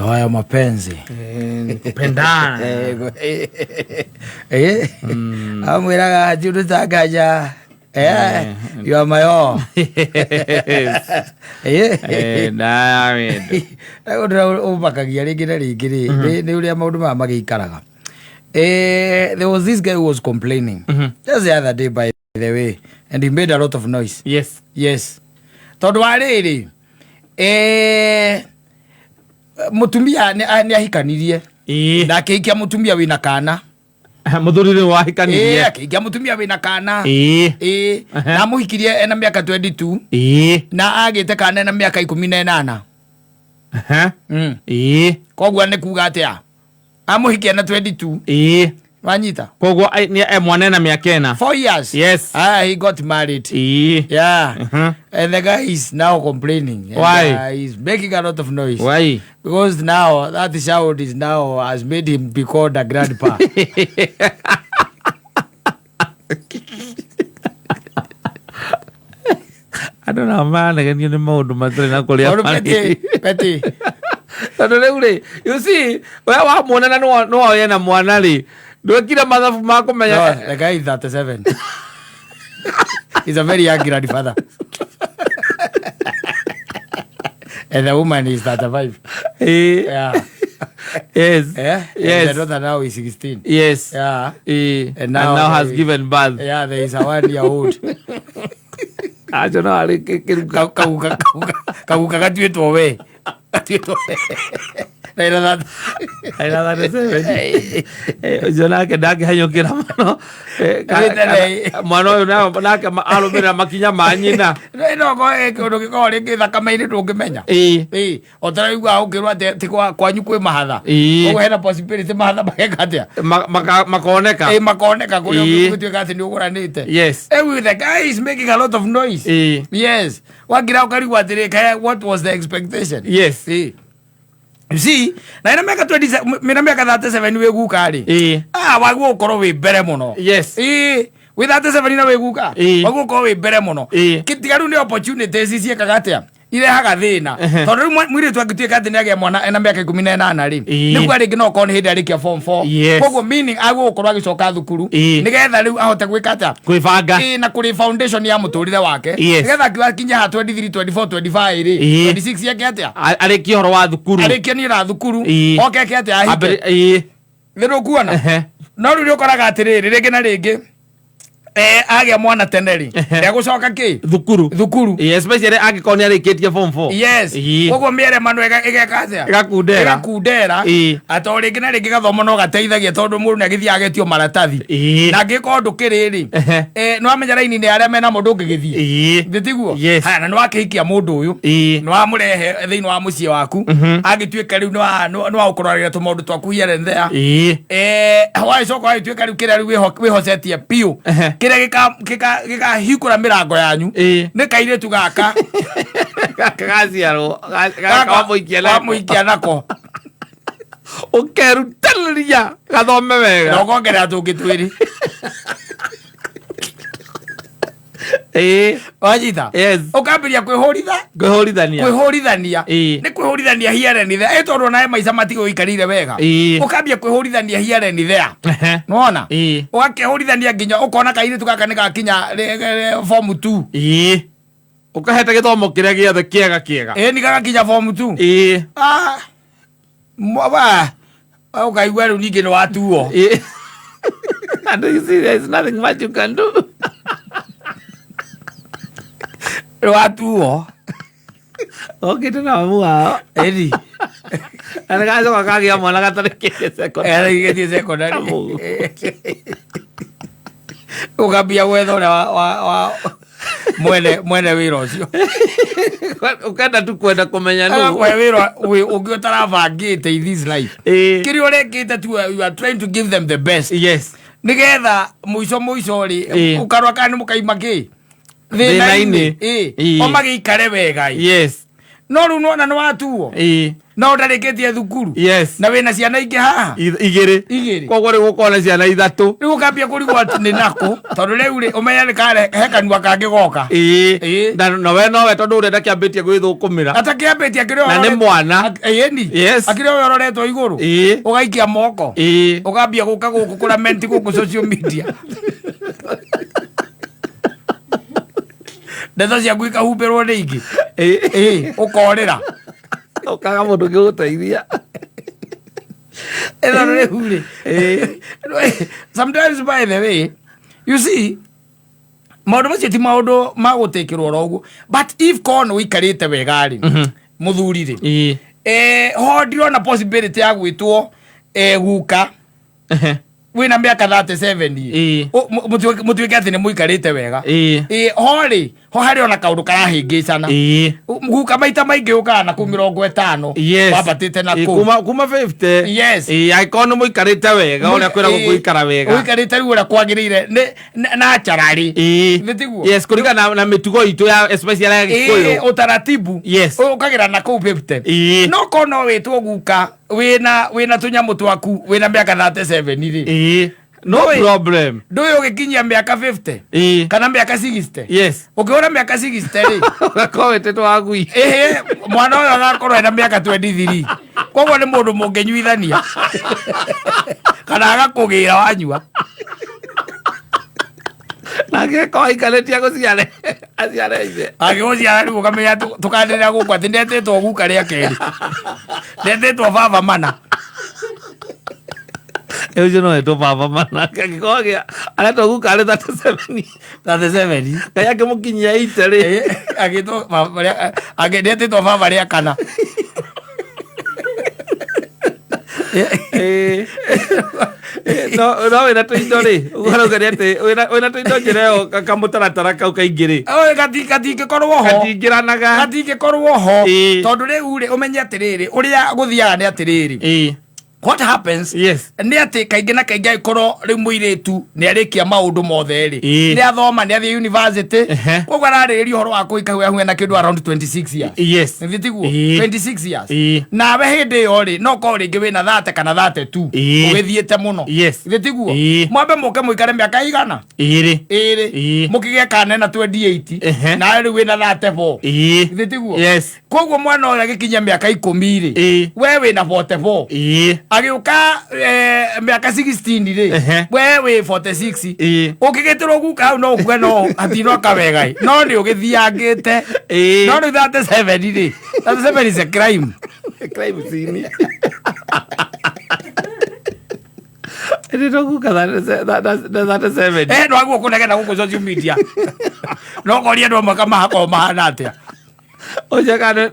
Dawa ya mapenzi. Eh, ni kupendana. Eh, amwĩraga njunutanganya. Eh, you are my all. Yes. Eh, dawa ya wendo. Ũndũ ũrĩa ũmakagia rĩngĩ na rĩngĩ rĩ, nĩ ũrĩa maũndũ maya magĩikaraga. Eh, there was this guy who was complaining just the other day, by the way, and he made a lot of noise. Yes, tondũ wa rĩrĩ, eh, mũtumia nĩ ahikanirie na akĩhikia mũtumia wĩna kana. Muthuri rĩ wahikanirie? Ĩĩ, akĩhikia mũtumia wĩna kana. Ĩĩ, na amũhikirie ena mĩaka 22 na agĩte kana ena mĩaka 18. Koguo nĩ kuga atĩa? Amũhikia na 22. Wanyita? Koguo nĩ e mwana ena mĩaka 4. 4 years. Ah, he got married. Yeah. And the guy is now complaining and, Why? He's making a lot of noise. Why? Because now that child is now has made him be called a grandpa. Andũ nao maranegenio nĩ maũndũ matarĩ na kũrĩa Tondũ marĩ. Peti, Peti, Tondũ rĩu rĩ, you see, we wamuona na nĩwoye na mwana rĩ, ndwekire mathabu ma kũmenya. No, the guy is 37. He's a very young grandfather. And the woman is 35. Yeah. Yeah. And the daughter now is 16. Yeah. And now has given birth. Yeah, there is a 1 year old. Acio no arĩ kĩruka. Kaguka gatuĩtwo we. Gatuĩtwo we. Na ina that. Aina 37. Ũcio nake ndangĩhanyũkĩra mũno. Mwana ũyũ nake arũmĩrĩra makinya ma nyina. No ko kĩũndũ gĩkoragwo rĩngĩ thakame-inĩ ndũngĩmenya. Ĩĩ, o taraigua ũkĩrwo atĩ atĩ kwanyu kwĩ mahatha. Koguo hena possibility mahatha mageka atĩa? Makoneka. Ĩĩ, makoneka kũrĩa ũgĩtuĩka atĩ nĩ ũgũranĩte. Rĩu the guy is making a lot of noise. Yes, wakira ũkarigwo atĩrĩ, kaya what was the expectation? Ĩĩ. You see, na ina mĩaka 27, mĩna mĩaka 37 wĩ guka rĩ, ah, wagwo ũkorwo wĩ mbere mũno. Ĩĩ, wĩ 37 na wĩ guka, wagwo ũkorwo wĩ mbere mũno. Tiga rĩu nĩ opportunities ciĩkaga atĩa, irehaga thĩna. Tondũ rĩu mũirĩtu angĩtuĩka atĩ nĩagĩa mwana ena mĩaka 18 rĩ, nĩguo rĩngĩ no ũkorwo nĩ hĩndĩ arĩkia form 4. Koguo meaning agwo gũkorwo agĩcoka thukuru nĩgetha rĩu ahote gwĩka atĩa? Kwĩbanga. Ĩĩ, na kũrĩ foundation ya mũtũrĩre wake, nĩgetha akiuga akinya ha 23, 24, 25 rĩ, 26 eke atĩa? Arĩkie ũhoro wa thukuru. Arĩkie nĩ ra thukuru. Oke eke atĩa? Ahike. Nĩ rũkuona? No rĩu nĩ ũkoraga atĩrĩrĩ, rĩngĩ na rĩngĩ, eh, agĩa mwana tene rĩ, ndegũcoka kĩ? Thukuru. Thukuru. Especially angĩkorwo nĩ arĩkĩtie form 4. Yes. Koguo mĩeremano ĩgeka atĩa? Ĩgakundera. Ĩgakundera. Atĩ o rĩngĩ na rĩngĩ gathomo no gateithagia, tondũ mũndũ nĩ agĩthiaga agetio maratathi. Na angĩkorwo ndũkĩrĩ rĩ, eh, nĩ wamenya raini nĩ arĩa mena mũndũ ũngĩgĩthiĩ. Thĩ tiguo? Yes. Haya, na nĩ wakĩhikia mũndũ ũyũ, nĩ wamũrehe thĩinĩ wa mũciĩ waku, agĩtuĩka rĩu nĩ wagũkũrorera tũmaũndũ twaku here and there. Eh, wagĩcoka wagĩtuĩka rĩu kĩrĩa rĩu wĩhocetie biũ, kĩrĩa gĩkahingũra mĩrango yanyu nĩ kairĩtu gaka. Gaka gaciarwo gaka wamũikia nako. Wamũikia nako. Ũkerutanĩria gathome Na wega. ũkongerera tũngĩ twĩrĩ. Wanyita? Yes. Ũkambĩrĩria kwĩhũritha. Kwĩhũrithania. Kwĩhũrithania. Nĩ kwĩhũrithania here and there, ĩ tondũ onawe maica matigũikarĩire wega. Ũkambia kwĩhũrithania here and there. Nĩwona? Ũgakĩhũrithania nginya ũkona kairĩtu gaka nĩ gakinya form 2. Ĩĩ, ũkahete gĩthomo kĩrĩa gĩothe kĩega kĩega. Ĩ, nĩ gagakinya form 2. Ah, wa ũkaigua rĩu ningĩ nĩ watuo. Ĩĩ. And you see, there's nothing much you can do. Nĩ watuo. Okĩte na mamu wao. Ĩni. Na nĩ gacoka kagĩa mwana gatarĩkĩtie secondary. Gĩthiĩ secondary. Kamugu. Ũkambia gwetha ũrĩa wa mwene wĩra ũcio. Ũkenda tu kwenda kũmenya nũ. Agakũhe wĩra ũngĩ ũtarabangĩte in this life. Kĩrĩa ũrekĩte tu, you are trying to give them the best, nĩgetha mũico mũico rĩ, ũkarora kana nĩ mũkaima kĩ Thĩna-inĩ. Ĩ, o magĩikare wega ĩ. No rĩu nona nĩ watuo. No ũtarĩkĩtie thukuru. Yes. Na wĩna ciana ingĩ haha. Igĩrĩ. Igĩrĩ. Koguo rĩu gũkorwo na ciana ithatũ. Rĩu ũkambia kũrigwo atĩ nĩ nakũ, tondũ rĩu rĩ, ũmenye nĩ kare he kanua kangĩ goka. Ĩĩ. Ĩĩ. Na nowe nowe tondũ ũrĩa ndakĩambĩtie gwĩthũkũmĩra. Atakĩambĩtie akĩrĩ Na nĩ mwana. Ĩni. Yes. Akĩrĩ o ũroretwo igũrũ. Ĩĩ. Ũgaikia moko. Ĩĩ. Ũkambia gũka gũkũ kũramenti gũkũ social media. Ndeto ciaku ikahumbĩrwo nĩ ingĩ. Ĩĩ. Ĩĩ, ũkorĩra. Ũkaga mũndũ ũngĩ gũteithia. Ĩno rĩu rĩ. Sometimes, by the way, you see, maũndũ macio ti maũndũ ma gũtĩkĩrwo oro ũguo, but if korwo nĩ ũikarĩte wega rĩ, mũthuri rĩ, Ĩĩ. Ho ndirona possibility ya gwĩtwo guka wĩna mĩaka 37. Ĩĩ. Mũtuĩke atĩ nĩ mũikarĩte wega. Ĩĩ. Ho rĩ, ho harĩ ona kaũndũ karahĩngĩcana. Ĩĩ. Guka maita maingĩ ũkaga na kũu 50. Yes. Wambatĩte na Ĩĩ, kũu. kuma 50. Yes. Ĩĩ, angĩkorwo nĩ mũikarĩte wega ũrĩa kwĩragwo gũikara wega. Ũikarĩte rĩu ũrĩa kwagĩrĩire naturally. Ĩĩ. Nĩ tiguo? Yes, kũringana na mĩtugo itũ ya especially ya Ĩĩ, Gĩkũyũ. Ũtaratibu. Yes. Ũkagĩra na kũu 50. Ĩĩ. No korwo no wĩtwo guka wĩna tũnyamũ twaku wĩna mĩaka 37 rĩ, Ĩĩ. No Ndũĩ. problem. Ndũĩ ũgĩkinyia mĩaka 50 Ĩĩ. kana mĩaka 60, Yes. ũkĩhũra mĩaka 60 rĩ, Ũgakorwo wĩtĩtwo wa ngui. Ĩhĩ, mwana ũyũ agakorwo ena mĩaka 23, koguo nĩ mũndũ mũngĩnyuithania kana agakũgĩra wanyua. Nake akorwo aikarĩtie agũciare aciare ithe. Agĩgũciara rĩu ũkamenya tũkanĩrĩra gũkũ atĩ ndetĩtwo guka rĩa kerĩ, ndetĩtwo baba mana. Ũcio no etwo baba mana angĩkorwo aretwo guka arĩ 37. 37. Ngai akĩmũkinyia 80 rĩ. Ĩĩ, agĩtwo baba ndetĩtwo baba rĩa kana. Ĩĩ. No wĩna tũindo rĩ, ũguo arauga nĩ atĩ wĩna tũindo njĩra ĩyo kamũtaratara kau kaingĩ rĩ, Oi, gatingĩkorwo ho. Gatingĩranaga. Gatingĩkorwo ho. Ĩĩ. Tondũ rĩu rĩ, ũmenye atĩrĩrĩ, ũrĩa gũthiaga nĩ atĩrĩrĩ, what happens nĩ atĩ kaingĩ na kaingĩ angĩkorwo rĩu mũirĩtu nĩ arĩkia maũndũ mothe rĩ, nĩ athoma, nĩ athiĩ university, koguo ararĩrĩria ũhoro wa kũhika huya na kĩndũ around 26 years. Nĩ tiguo? 26 years. Nawe hĩndĩ ĩyo rĩ, no korwo rĩngĩ wĩna 30 kana 32, ũgĩthiĩte mũno. Githĩ tiguo? Mwambe mũke mũikare mĩaka igana? 2. 2. Mũkĩgĩe kana na 28. Nawe rĩu wĩna 34. Githĩ tiguo? Yes. Koguo mwana ũyũ agĩkinyia mĩaka 10 rĩ, we wĩna 44. Agĩũka mĩaka 16 rĩ, we wĩ 46. Ũngĩgĩtĩrwo guka hau no ũkue no hatinoka wega ĩ. No nĩ ũgĩthiangĩte. No rĩu 37 rĩ, 37 is a crime. Crime scene. Ĩtĩtwo guka 37. No aguo kũnegena gũkũ social media, no koria andũ amwe kamahakorwo mahana atĩa. Ũcio kana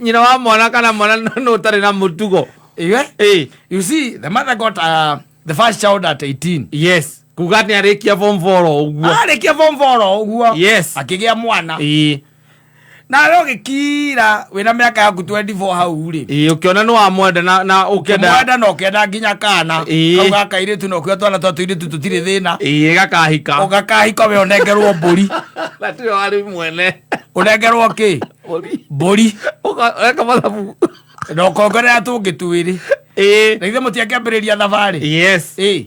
nyina wa mwana kana mwana nĩ ũtarĩ na mũtugo. Iwe? Ĩĩ. You see, the mother got the first child at 18. Yes, kuga nĩ arĩkia form 4 o ũguo. Arĩkia form 4 o ũguo, akĩgĩa mwana. Nawe ũgĩkira wĩna mĩaka yaku 24 hau rĩ, Ĩĩ, ũkĩona nĩ wamwenda na ũkĩenda. Mwenda na ũkĩenda nginya kana kau ga kairĩtu, na ũkĩoya twana twa tũirĩtu tũtirĩ thĩna. Ĩĩ, gakahika. Ũgakahika, we ũnengerwo mbũri. Na tiwe warĩ mwene. Ũnengerwo kĩ? Mbũri. Mbũri. Ũgeka mathabu. Na ũkongerera tũngĩ twĩrĩ. Na ithe mũtiakĩambĩrĩria thabarĩ. Ĩĩ,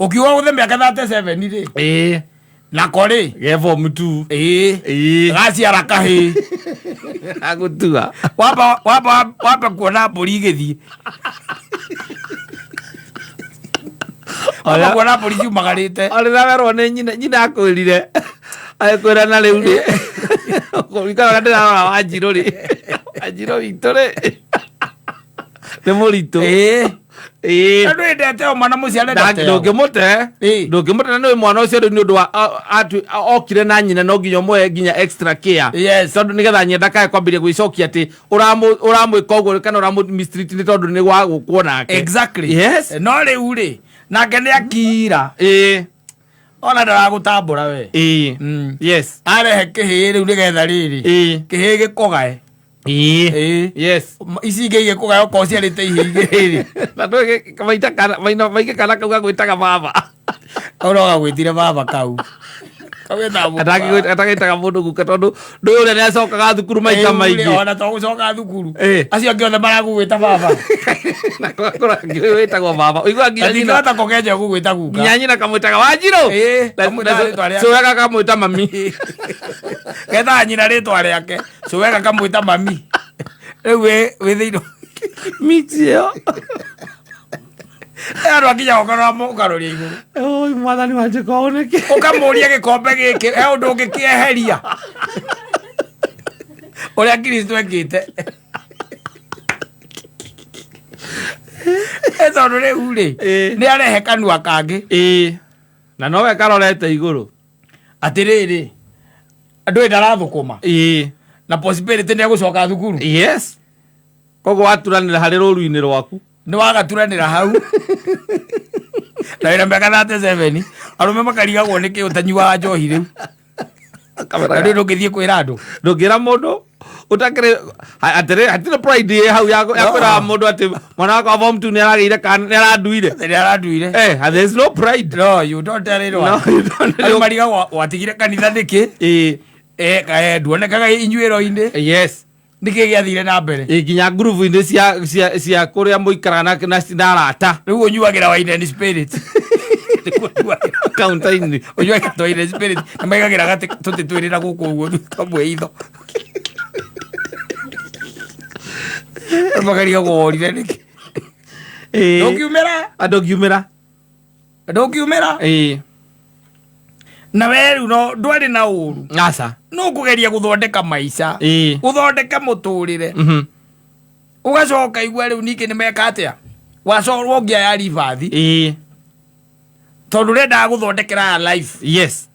ũkiuga gũthe mĩaka 37 rĩ, nako rĩ, Ge form 2. Ĩĩ, gaciara kahĩĩ. Agũtua. Wamba kuona mbũri igĩthiĩ, wamba kuona mbũri ciumagarĩte. Orĩra werwo nĩ nyina, nyina akwĩrire agĩkwĩra na rĩu rĩ, kũringana ndĩrarora Wanjirũ rĩ, Wanjirũ witũ rĩ, nĩ mũritũ. Andũ endete o mwana mũciare ndateagwo. Ndũngĩmũte. Ndũngĩmũte, na nĩ mwana ũcio rĩu nĩ ũndũ wa okire na nyina, no nginya ũmũhe nginya extra care, tondũ nĩgetha nyina ndakae kwambĩrĩria gwĩcokia atĩ ũramwĩka ũguo kana ũramũ mistreat nĩ tondũ nĩ wa gũkwo nake. No rĩu rĩ, nake nĩ akira, ona ndaragũtambũra we. Arehe kĩhĩĩ rĩu nĩgetha rĩrĩ, kĩhĩĩ gĩkũgae. Ici ingĩ igĩkũgae okorwo ciarĩte ihĩĩ igĩrĩ rĩ. Na ndũĩ maita kana maina maingĩ kana kau gagwĩtaga baba. Kau no gagwĩtire baba kau. Kawĩtaga guka. Atagĩtaga mũndũ guka tondũ ndũĩ ũrĩa nĩ acokaga thukuru maita maingĩ. Ona to gũcoka thukuru. Eh. Acio angĩ othe maragũgwĩta baba. Na kwakora wĩtagwo baba ũiguaga nginya nyina. Atingĩhota kũgenja gũgwĩta guka. Nginya nyina kamwĩtaga Wanjirũ. Ĩĩ, kamwĩtaga rĩtwa rĩake. Cũwe gakamwĩta mami. Getaga nyina rĩtwa rĩake. Cũwe gakamwĩta mami. Rĩu wĩ thĩinĩ. Mix ĩyo. Andũ akinya ũkarora ũkaroria igũrũ. Oi mwathani wa njĩka ũũ nĩkĩ? Ũkamũria gĩkombe gĩkĩ he ũndũ ũngĩkĩeheria. Ũrĩa Kristo ekĩte. Ĩ tondũ rĩu rĩ Ĩĩ. nĩ arehe kanua kangĩ. Ĩĩ. Na nowe karorete igũrũ. Atĩrĩrĩ ndũĩ ndarathũkũma. Ĩĩ. Na possibility nĩ egũcoka thukuru. Yes. Koguo waturanĩra harĩ rũru-inĩ rwaku. Nĩ wagaturanĩra hau. Na wĩna mĩaka 37 arũme makarigagwo nĩkĩ ũtanyuaga njohi rĩu. Na rĩu ndũngĩthiĩ kwĩra andũ. Ndũngĩra mũndũ ũtakĩrĩ atĩrĩ hatirĩ pride ĩ hau ya kwĩra mũndũ atĩ mwana wakwa form 2 nĩ aragĩire kana nĩ aranduire. Nĩ aranduire. Eh, and there is no pride. No, you don't tell anyone. No, you don't. Andũ marigagwo watigire kanitha nĩkĩ? Ĩĩ. Eh, nduonekaga inyuĩro-inĩ. Yes. Nĩkĩ gĩathire na mbere? Ĩ nginya ngurubu-inĩ cia kũrĩa mũikaraga na arata. Rĩu ũnyuagĩra wine and spirit. Kaunta-inĩ. Ũnyuagĩra wine and spirit. Na maigagĩra gatĩ tũtĩ twĩrĩ na gũkũ ũguo kamwe itho. Makarigagwo worire nĩkĩ? Ĩĩ. Ndũngiumĩra. Ndũngiumĩra. Ndũngiumĩra. Ĩĩ. Na we rĩu no ndwarĩ na ũru. Aca. No kũgeria gũthondeka maica. Ĩĩ. Ũthondeke mũtũrĩre. Ũgacoka igua rĩu ningĩ nĩ meka atĩa? Wacorwo ngia ya ribathi. Ĩĩ. Tondũ ũrendaga gũthondekera aya life. Yes.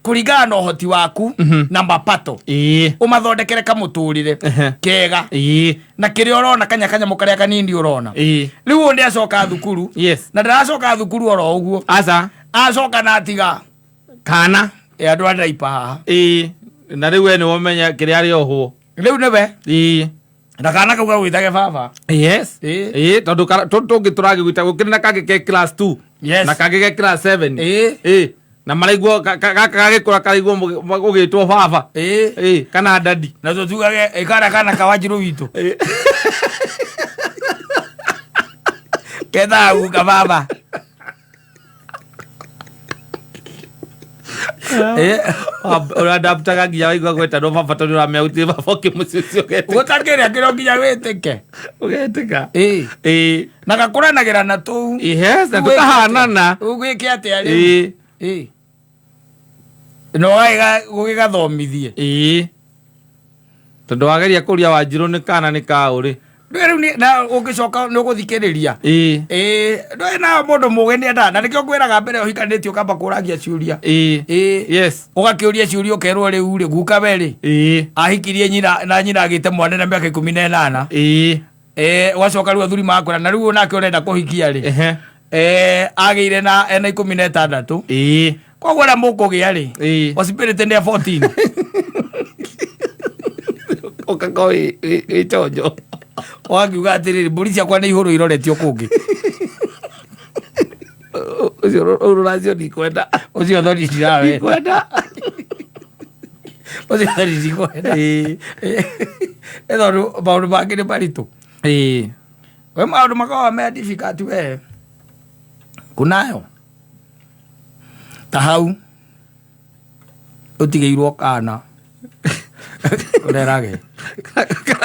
Kũringana na ũhoti waku na mapato. Ĩĩ. Ũmathondekere kamũtũrĩre kega. Ĩĩ. Na kĩrĩa ũrona kanya kanyamũ karĩa kanini ũrona. Ĩĩ. Rĩu ũyũ nĩ acoka thukuru. Yes. Na ndaracoka thukuru oro ũguo. Aca. Acoka na atiga. Kana. Ĩ andũ a diaper haha. Ĩĩ. Na rĩu we nĩwe ũmenya kĩrĩa arĩ ohwo. Rĩu nĩwe. Ĩĩ. Na kana kau gagwĩtage baba. Yes. Ĩĩ. Ĩĩ, tondũ tũngĩ tũragĩgwĩta gũkĩrĩ na kangĩ ke class 2. Yes. Na kangĩ ke class 7. Ĩĩ. Ĩĩ. Na maraigua gaka gagĩkũra karaigua ũgĩtwo baba. Ĩĩ. Ĩĩ, kana daddy. Na tũtugage ĩ kana kana ka Wanjirũ witũ. Ĩĩ. Kethaga guka baba. Ĩĩ. Ũradaptaga nginya waigua gwĩtanwo baba tondũ ũramenya gũtirĩ baba ũngĩ mũciĩ ũcio ũgetĩka. Gũtakĩrĩa kĩrĩa nginya wĩtĩke. Ũgetĩka. Ĩĩ. Ĩĩ. Na gakũranagĩra na tũu. Yes, na tũkahanana. Ũgwĩke atĩa rĩu? Ĩĩ. Ĩĩ. Na ũgĩgathomithie. Ĩĩ. Tondũ wageria kũria Wanjirũ nĩ kana nĩ kaũ rĩ. Ndũĩ rĩu na ũngĩcoka nĩ ũgũthikĩrĩria. Ĩĩ. Ĩĩ, ndũĩ na mũndũ mũgĩ nĩ endaga, na nĩkĩo ngwĩraga mbere ũhikanĩtie ũkamba kũragia ciũria. Ĩĩ. Ĩĩ. Yes. Ũgakĩũria ciũria ũkerwo rĩu rĩ, guka we rĩ. Ĩĩ. Ahikirie nyina na nyina agĩte mwana na mĩaka 18. Ĩĩ. Ĩĩ, ũgacoka rĩu athuri makwĩra na rĩu nake ũrenda kũhikia rĩ. Ehe. Ĩĩ, agĩire na ena 16. Ĩĩ. Koguo arĩa mũkũgĩa rĩ. Ĩĩ. Possibility nĩ ya 14. Ũgakorwo wĩ chonjo. Ũgakiuga atĩrĩrĩ, mbũri ciakwa nĩ ihũrwo iroretio kũngĩ. Ũcio rũracio ndikwenda. Ũcio thoni ndirawe. Ndikwenda. Ũcio thoni ndikwenda. Ĩĩ. Ĩ tondũ maũndũ mangĩ nĩ maritũ. Ĩĩ. We maũndũ makoragwo me difficult we. Kunayo. Ta hau ũtigĩirwo kana. Ũrerage.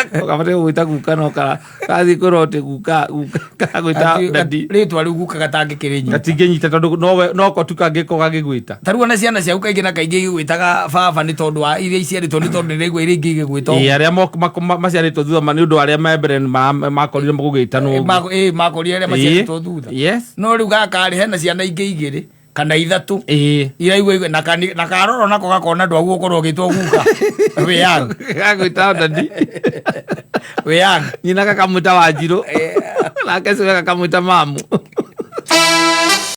Gabatiĩ gũgwĩta guka no karathiĩ kwĩrwo atĩ guka guka karagwĩta daddy. Rĩtwa rĩu guka gatangĩkĩrĩnyita. Gatingĩnyita tondũ nowe noko tu kangĩkorwo gagĩgwĩta. Ta rĩu ona ciana ciaku kaingĩ na kaingĩ igĩgwĩtaga baba nĩ tondũ wa iria iciarĩtwo nĩ tondũ nĩiraigua iria ingĩ igĩgwĩta ũguo. Ĩĩ, arĩa maciarĩtwo thutha nĩ ũndũ arĩa me mbere makorire gũgĩtanwo ũguo. Ĩĩ, makorire arĩa maciarĩtwo thutha. Yes. No rĩu gaka rĩ, hena ciana ingĩ igĩrĩ kana ithatũ. Ĩĩ. Iraigua igwe, na karoro nako gakona ndwaguo ũkorwo ũgĩtwo guka. Wĩ young. Gagwĩta daddy. Wĩ young. Nyina gakamwĩta Wanjirũ. Nake cũwe gakamwĩta mamu.